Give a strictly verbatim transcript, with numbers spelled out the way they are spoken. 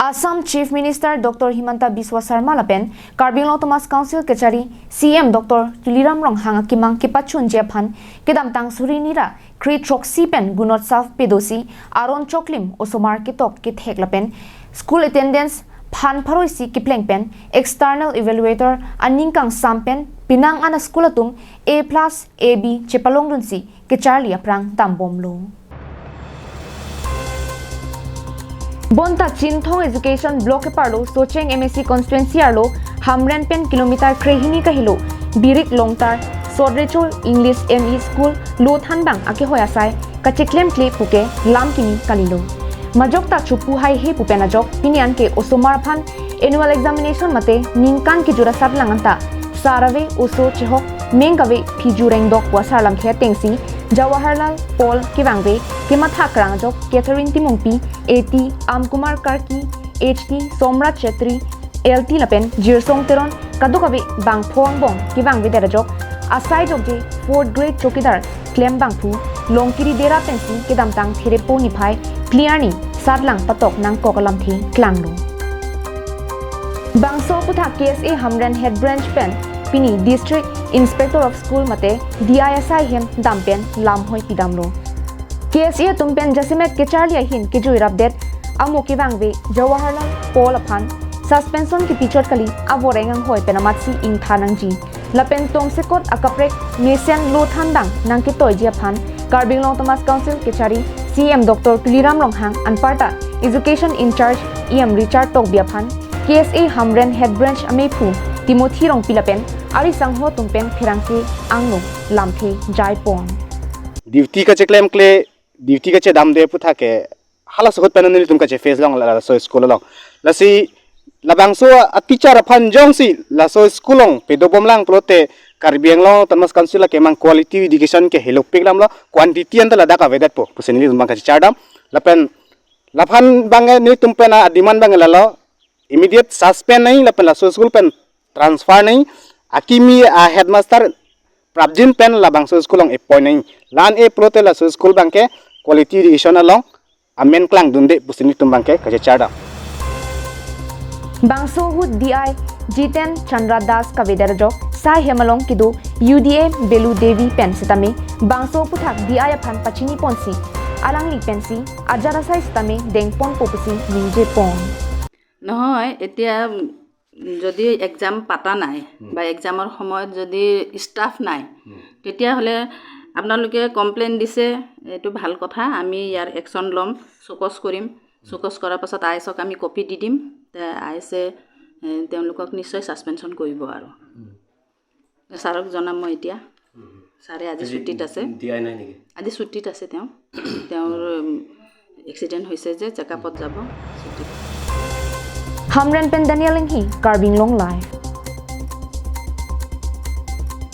Assam Chief Minister Doctor Himanta Biswa Sarma lapen Karbi Anglong Autonomous Council kachari C M Doctor Tuliram Ronghang akemang kepachunji aphan kedamtang suri ni ra kre throksi pen gunotsav pedosi aron choklim osomar ketok kethek lapen school attendance phan pharo isi kepleng pen external evaluator aning kangsam pen penang an a-school atum A plus, A B chepalongdunsi kecharli aphrang dambomlo. Bonta Chinthong Education Block keparlo Socheng M A C constituency arlo Hamren pen kilometer krehini kahelo Birik Longtar Sodrecho English M E School Lothanbang akehoi asai kacheklemkle puke lam kimi kalilo. Majok ta chopu haihe pu pen ajok pini anke osomar aphan annual examination mate ningkan kejut asatlang anta sar ave oso chehok meng kave phiju rengdok pu asar lamthe atengsi Jawaharlal Paul kevangve kematha krang ajok Catherine Timungpi A T, Amkumar Karki H T, Somrat Chetri L T lapen Jirsong Teron kadokave bangpho angbong kevangvedet ajok asai jokje fourth grade chowkidar klem bangphu Longkiri Dera pensi kedamtang Therepo niphai phli arni satlang patok nangkok alamthe klanglo. Bangso aputhak K S A Hamren Head Branch pen pini District Inspector of School mate D I asai hem dam pen lamhoi pidamlo. K S A atum pen jasemet kecharli ahin kejui rapdet amo kevangve Jawaharlal Paul aphan suspension kepichot kali avoreng anghoi pen amatsi ingthan nangji. Lapen tongsekot akaprek mesen Lothanbang nangketoiji aphan Karbi Anglong Autonomous Council kachari C M Doctor Tuliram Ronghang anparta Education in-charge E M Richard Tokbi aphan K S A Hamren Head Branch amephu Timothy Rongpi lapen ari sangho atum pen pherangke angno lamthe jaipon. Duty kacheklemkle, duty kachedamde aputhak ke halaso ahut pen nelitum kacheface long la, laso school along. Lasi labangso a-teacher aphan jongsi laso school along pedobomlang pulote Karbi Anglong Autonomous Council akemang quality education ke helopik lamlo, quantity anta ladak avedetpo pusi nelitum abang kachechardam. Lapen laphan abang nelitum pen a-demand abang lalo, immediate suspend nangji lapen laso school pen transfer nangji, akimi a-headmaster prapjin pen labangso school along appoint nangji. La-an e pulote laso school abang ke quality education along amen klangdunde pusi nelitum abang ke kachechardam. Bangso ahut D I Jiten Chandra Das kavedet ajok sai hem along kedo U D A Belu Devi pen sitame bangso aputhak D I aphan pachiniponsi alangli pensi ajat asai sitame dengponpo pusi ningjepon. নহয়, এতিয়া, উম, যদি এক্সাম পাতা নাই, হুম। বা এক্সামৰ সময়ত যদি ষ্টাফ নাই, হুম। তেতিয়াহ'লে আপোনালোকে কমপ্লেইন দিছে, এইটো ভাল কথা, আমি ইয়াৰ একশ্যন ল'ম, চকজ কৰিম। চকজ কৰাৰ পাছত আই এছক আমি কপি দি দিম। তে আই এছে, এ, তেওঁলোকক নিশ্চয় ছাছপেনশ্যন কৰিব আৰু। হুম। ছাৰক জনাম মই এতিয়া। হুম। ছাৰে আজি আজি ছুটীত আছে। ডি আই নাই নেকি? আজি ছুটীত আছে তেওঁ। তেওঁৰ, উম, এক্সিডেণ্ট হৈছে যে চেকআপত যাব। ছুটীত। Hamren pen Daniel Enghi, Karbi Anglong Live.